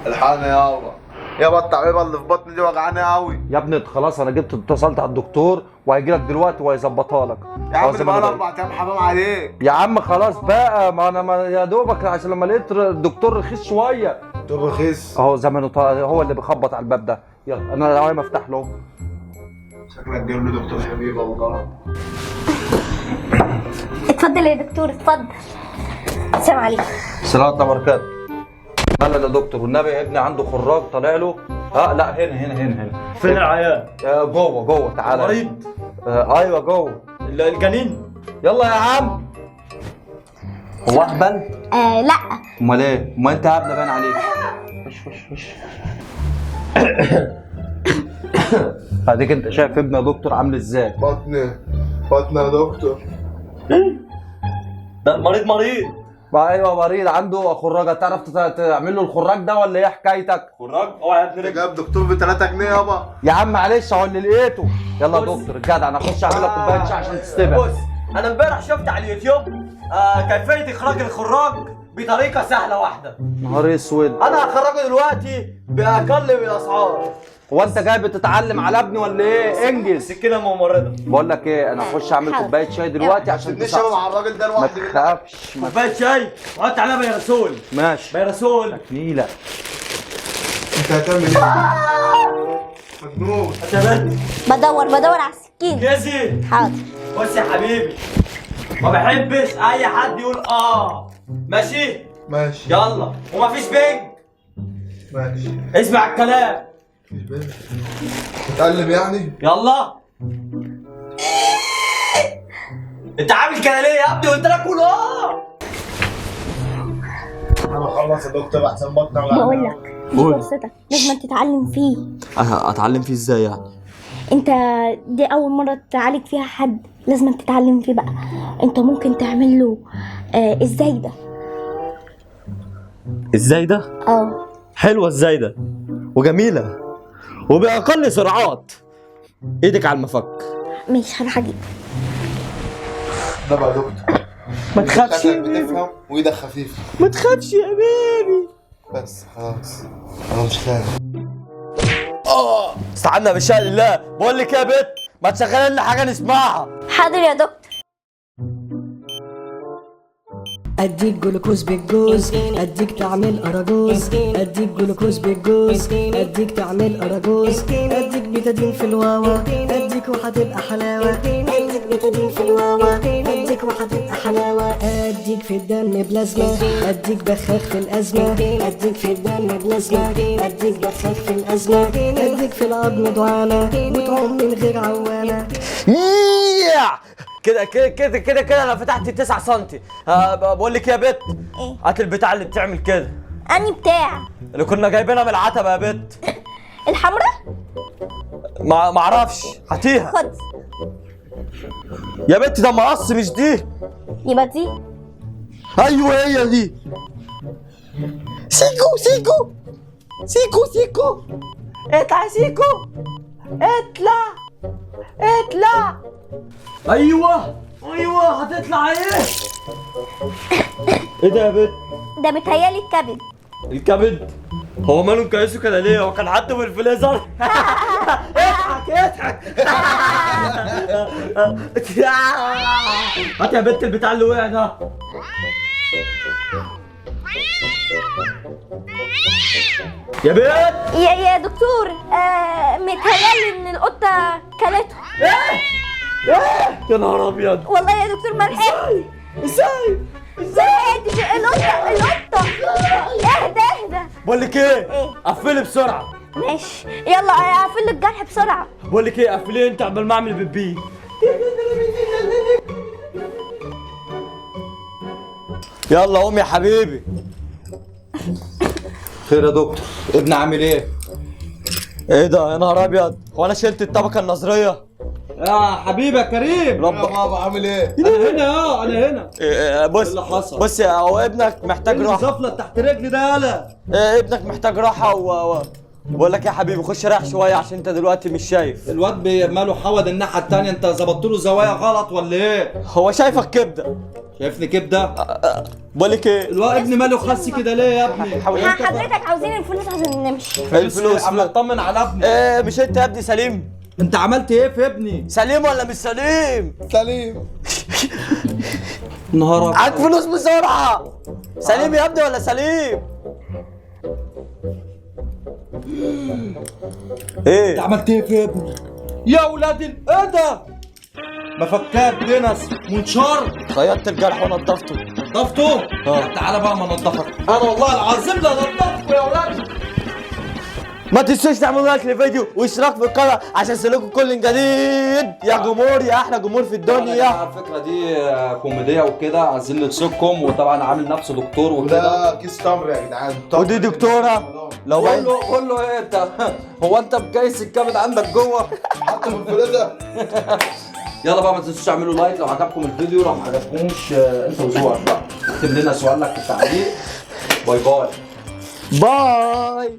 الحقني يابا، يابا التعويضه اللي في بطني دي وجعاني قوي. يا ابني خلاص انا جبت، اتصلت على الدكتور وهيجي لك دلوقتي وهيظبطها لك. يا عم خلاص ده ما أنا بقى بقى. 4 ايام، حرام عليك. يا عم خلاص بقى، ما انا ما يا دوبك عشان لما لقيت الدكتور رخيص شوية. طب رخيص؟ اهو زمنه هو اللي بيخبط على الباب ده. يلا انا قايم افتح له. شكلك جايب لي دكتور حبيبي والله. اتفضل يا دكتور، اتفضل. السلام عليكم. السلام عليكم وبركاته. لا لا دكتور والنبي يا ابني عنده خراج طالع له. ها لا هنا هنا هنا هنا. فين العيان؟ جوه جوه، تعالى. مريض؟ ايوه جوه. الجنين. يلا يا عم. هو اهبل؟ لا. امال ايه؟ امال انت هبلة باين عليك. خش خش خش. اديك انت شايف ابني يا دكتور عامل ازاي؟ بطني بطني يا دكتور. ده المريض مريض. ايوه مريض عنده خراجه، تعرف تعمل له الخراج ده ولا ايه حكايتك؟ خراج؟ اوعى يا ابني انت رجل. جايب دكتور ب 3 جنيه يابا. يا عم معلش اهو اللي لقيته. يلا يا دكتور الجدع، انا اخش اعمل لك كوباية شاي عشان تستبع. بص انا امبارح شفت على اليوتيوب كيفية اخراج الخراج بطريقة سهلة واحدة. نهار اسود. انا هخرجه دلوقتي باقل من الاسعار. هو انت جاي بتتعلم على ابني ولا ايه؟ انجز. سكينة ممرضة. بقول لك ايه، انا هخش اعمل حاضر. كوباية شاي دلوقتي عشان سيبنيش يابا تصحصح. مع الراجل ده ما لوحدي. تخافش. ما كوباية شاي وحط عليها بيرسول. ماشي. بيرسول. نيله. انت هتعمل ايه؟ مجنون. يا بنت. بدور على السكينة. جازي. حاضر. بص يا حبيبي، ما بحبش اي حد يقول ماشي؟ ماشي. يلا، ومفيش بنج. ماشي. اسمع الكلام. مش بنت. تتقلب يعني؟ يلا. انت عامل كده ليه يا ابني؟ قلت لك قول انا بخلص يا دكتور احسن بطني وجعاني. بقول لك دي فرصتك، لازم تتعلم فيه. انا اتعلم فيه ازاي يعني؟ انت دي اول مرة تعالج فيها حد، لازم تتعلم فيه بقى. انت ممكن تعمل له ازاي ده؟ ازاي ده؟ حلوة ازاي ده وجميلة وباقل سرعات. ايدك على المفك. ماشي هروح اجيب. ده بقى دكتور. ما تخافش يا شكلك بيبي. بتفهم وايدك خفيفة. ما تخافش يا بيبي. بس خلاص انا مش خايف. استعنا بشاء الله. بقول لك يا بت ما تشغلي لنا حاجة نسمعها. حاضر يا دكتور. اديك جلوكوز بالجوز، اديك تعمل اراجوز، اديك جلوكوز بالجوز، اديك تعمل اراجوز، اديك بيتادين في الواوا، اديك وهتبقى حلاوة، اديك بيتادين في الواوا، اديك وهتبقى حلاوة، اديك في الدم بلازما، اديك بخاخ في الازمة، اديك في الدم بلازما، اديك بخاخ في الازمة، اديك في العظم دعامة، وتعوم من غير عوامه. كده كده كده كده كده انا فتحت 9 سم. بقول لك يا بت. ايه؟ هات البتاع اللي بتعمل كده. اني بتاع اللي كنا جايبينها من العتبة يا بت. الحمراء؟ ما اعرفش، هاتيها. خد. يا بت ده مقص مش دي. يبقى دي. ايوه هي دي. سيكو سيكو سيكو سيكو، اطلع سيكو، اطلع اطلع. ايوه ايوه هتطلع. ايه ايه ده يا بت؟ ده متهيألي الكبد. الكبد؟ هو ماله مكيسه كده ليه؟ هو كان حد في الفليزر؟ اضحك اضحك. هات يا بت البتاع اللي وقع ده. يا بت. يا دكتور، متهيألي ان القطة كلته. ايه؟ ايه؟ يا نهار ابيض. والله يا دكتور ما لحقت. ازاي؟ ازاي؟ القطة القطة. اهدى اهدى. بقول لك ايه؟ ايه؟ قفلي بسرعة. ماشي يلا اقفل الجرح بسرعة. بقول لك ايه، قفلي انت قبل ما اعمل بيبي. يلا قوم يا حبيبي. خير يا دكتور، ابني عامل ايه؟ ايه ده يا نهار ابيض، هو انا شلت الطبقة النظرية؟ يا حبيبي يا كريم. رب يا بابا عامل ايه؟ انا هنا. انا هنا. إيه بص اللي حصل؟ بص يا هو ابنك محتاج راحة. الزفله تحت رجلي ده يالا. إيه ابنك محتاج راحة و بقول لك يا حبيبي خش ريح شوية عشان انت دلوقتي مش شايف. الواد ماله حود الناحية الثانية، انت ظبطت له زوايا غلط ولا ايه؟ هو شايفك كبده. شايفني كبده؟ بقول لك ايه؟ الواد ابني ماله خس كده ليه يا ابني؟ حضرتك عاوزين الفلوس عشان نمشي. الفلوس. عم اطمن على ابني. ايه مش انت يا ابني سليم؟ انت عملت ايه في ابني؟ سليم ولا مش سليم؟ سليم. نهار هات فلوس بسرعة. سليم يا ابني ولا سليم؟ ايه؟ انت عملت ايه في ابني؟ يا ولاد ايه ده؟ مفكات دنس منشار. خيطت الجرح ونضفته. نضفته؟ طب تعالى بقى ما انضفك. انا والله العظيم لا نضفته يا ولاد. ما تنسوش تعملوا like للفيديو واشتراك في القناة عشان يصلكم كل جديد يا جمهور، يا احلى جمهور في الدنيا. على الفكرة دي كوميدية وكده، عايزين نبسطكم، وطبعا عامل نفسه دكتور وكده. ده كيس تمر يا جدعان. ودي دكتورة لو قول له قول له ايه انت؟ هو انت بجايس الكبد عندك جوه؟ حتى في الفريزر. يلا بقى ما تنسوش تعملوا like لو عجبكم الفيديو، لو ما عجبكمش انت وذوقك بقى. اكتب لنا سؤالك في التعليق. bye bye. bye.